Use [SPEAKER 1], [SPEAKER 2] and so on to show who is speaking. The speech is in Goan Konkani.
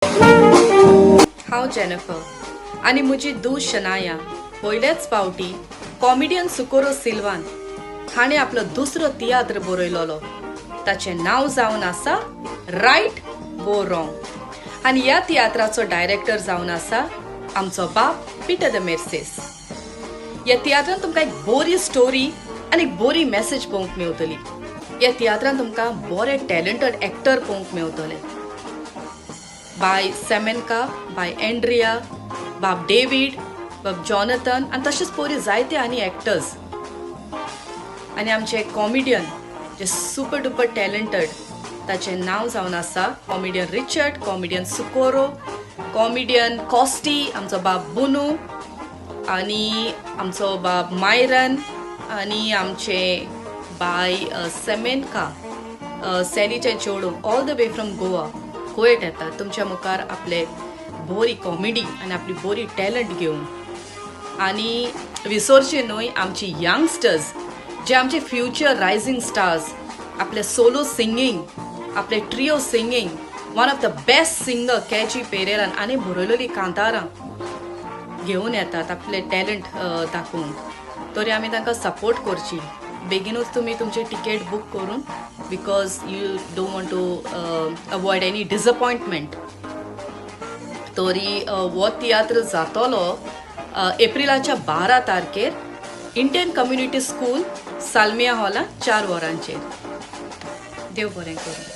[SPEAKER 1] हांव जेनिफर आनी म्हजी धूव शनाया पयलेच फावटी कॉमेडियन सुकोरो सिल्वान हाणें आपलो दुसरो तियात्र बरयलोलो. ताचें नांव जावन आसा रायट वो रॉंग आनी ह्या तियात्राचो डायरेक्टर जावन आसा आमचो बाप पिटर the मेर्सेस. ह्या तियात्रान तुमकां एक बोरी स्टोरी आनी एक बोरी मॅसेज पळोवंक मेवतली. ह्या तियात्रान तुमकां बरे टॅलंटेड एक्टर पळोवंक मेवतले. बाय सेमेनका, बाय एंड्रिया, बाब डेवीड, बाब जॉनथन आनी तशेंच पोरी जायते आनी एक्टर्स आनी आमचे कॉमेडियन जे सुपर डुपर टॅलंटेड, ताचें नांव जावन आसा comedian Richard, comedian Socorro, comedian Costi, आमचो बाब बुनू आनी आमचो बाब मायरन आनी आमचे बाय सेमेनका, सॅलीचे चेडूं all the way from Goa Kuwait येतात तुमच्या मुखार आपले बोरी कॉमेडी आनी आपली बोरी टॅलंट घेवन. आनी विसरचे न्हय आमची यंगस्टर्स जे आमचे फ्युचर रायझींग स्टार्स, आपले सोलो सिंगींग, आपले trio singing, one of the best singer KG पेरेरान आनी बरयलेली कांतारां घेवन येतात आपले टॅलंट दाखोवंक. तरी आमी तांकां सपोर्ट करची. बेगीनूच तुमी तुमची टिकेट बूक करून, because you don't want to avoid any disappointment. तरी हो तियात्र जातलो एप्रिलाच्या 12 तारखेर इंडियन कम्युनिटी स्कूल सालमिया हॉलांत 4 वरांचेर. देव बरें करूं.